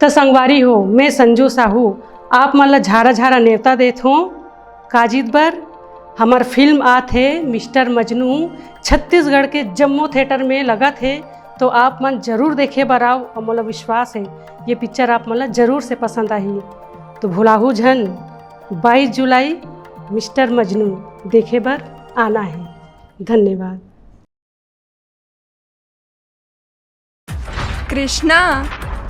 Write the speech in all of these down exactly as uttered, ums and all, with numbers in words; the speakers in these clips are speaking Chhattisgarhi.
त संगवारी हो, मैं संजू साहू आप मन ला झारा झारा नेवता देत हों। काजिद बर हमर फिल्म आत हे मिस्टर मजनू, छत्तीसगढ़ के जम्मो थिएटर में लगत हे, तो आप मन जरूर देखे बर आव। अउ मोला विश्वास हे, ये पिक्चर आप मन ला जरूर से पसंद आही। तो भुलाहू झन, बाईस जुलाई मिस्टर मजनू देखे बर आना हे। धन्यवाद। कृष्णा,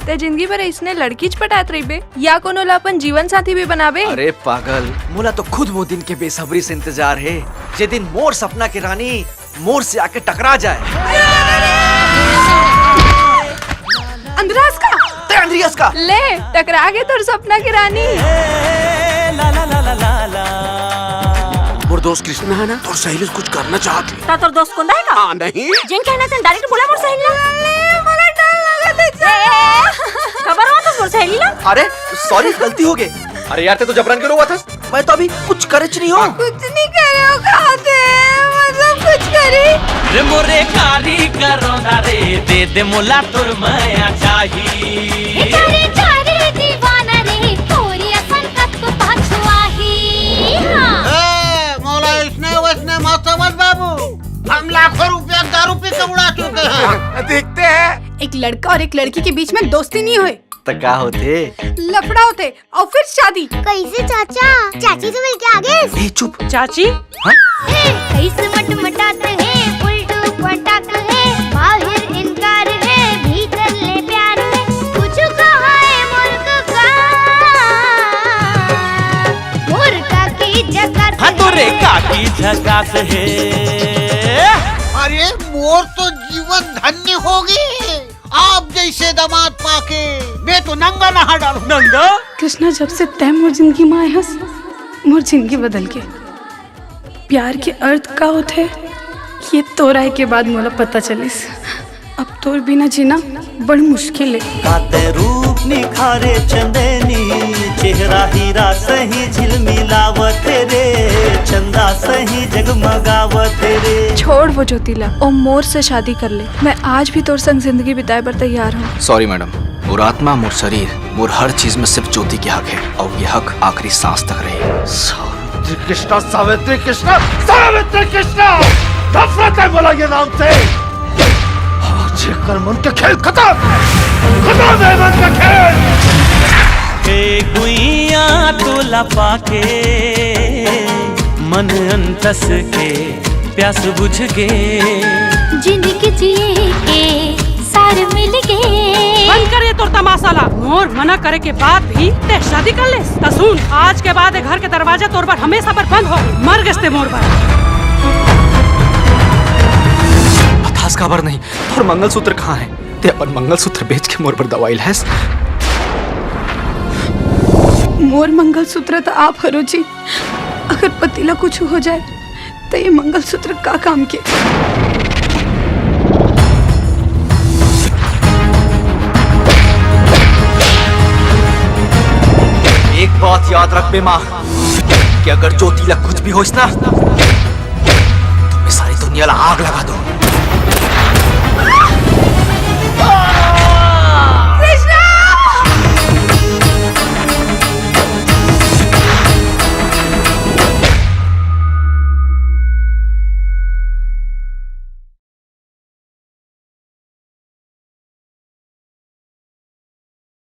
ते जिंदगी भर अइसने लड़कीच पटात रहिबे या कोनो ला अपन जीवन साथी भी बनाबे? अरे पागल, मोला तो खुद वो दिन के बेसब्री से इंतजार हे, जे दिन मोर सपना के रानी मोर से आके टकरा जाए। अंद्रस का? ते अंद्रस का? ले, टकरा गे तोर सपना के रानी। मोर दोस्त कृष्णा हे ना, तोर सहेली से कुछ करना चाहत हे। त तोर दोस्त कोन हे का? हाँ, नहीं। जेन कहना तेन direct बोला मोर सहेली ला। अरे, मोला डर लगत हे। ए, काबर रोवत हस मोर सहेली ला? अरे, sorry, गलती हो गे। अरे यार, ते तो जबरन क्यों रोवत हस? मैं तो अभी कुछ करेच नहीं हों। कुछ नहीं करे हों का ते, मतलब कुछ करी। रे मोरे कारी करोना रे, दे दे मोला तोर मया चाही। ए चारे चारे दीवाना रे, तोरी असन कत को पाछुआही। हाँ। ए, मोला इसने वैसने मत समझ बाबू, हम लाखों रुपया दारू पी के उड़ा चुके हैं। देखते हैं। एक लड़का और एक लड़की के बीच में दोस्ती नहीं होए। त का होथे? लफड़ा होथे। अउ फिर शादी। कैसे चाचा? चाची से मिलके आ गए? ए, चुप। चाची? हाँ? ए, कैसे मटमटात हे, उल्टू पटात हे, बाहर इनकार हे, भीतर ले प्यार हे, कुछ कहा है मुल्क का, मुर्गा की जगह हाँ, तोरे काकी झकास हे। अरे, मोर तो जीवन धन्य हो गे। आप जैसे दामाद पाके मैं तो नंगा नहा डालूं। नंगा? कृष्णा, जब से तैं मोर जिंदगी में आए हस, मोर जिंदगी बदल गे। प्यार के अर्थ का होथे, ये तोर आए के बाद मोला पता चलिस। अब तोर बिना जीना बड़ मुश्किल हे। काते रूप निखारे चंदेनी, चेहरा हीरा सही झिलमिलावत रे, चंदा सही जगमगावत रे। छोड़ वो ज्योति ला, ओ मोर से शादी कर ले। मैं आज भी तोर संग जिंदगी बिताए बर तैयार हूँ। Sorry madam, मोर आत्मा, मोर शरीर, मोर हर चीज में सिर्फ ज्योति के हक हे, अउ ये हक आखिरी सांस तक रहे। सावित्री कृष्णा, सावित्री कृष्णा, सावित्री कृष्णा! नफरत हे मोला ये नाम से। आज ये कर मन के खेल खत्म, खत्म हे मन के खेल। ए गुइया तोला पाके मन अंतस के प्यास बुझ गे। जिंदगी जिए के सार मिल गे। बंद कर ये तोर तमाशा ला। मोर मना करे के बाद भी तैं शादी कर लेस। त सुन, आज के बाद ये घर के दरवाजा तोर बर हमेशा बर बंद हो। मर गेस तैं मोर बर। बतास काबर नहीं, तोर मंगलसूत्र कहाँ हे? तैं अपन मंगलसूत्र बेच के मोर बर दवाई लाएस। मोर मंगलसूत्र त आप हरो जी, अगर पति ला कुछ हो जाए त ये मंगलसूत्र का काम के? एक बात याद रखबे माँ, कि अगर ज्योति ला कुछ भी होइस ना, तो मैं सारी दुनिया ला आग लगा दूं।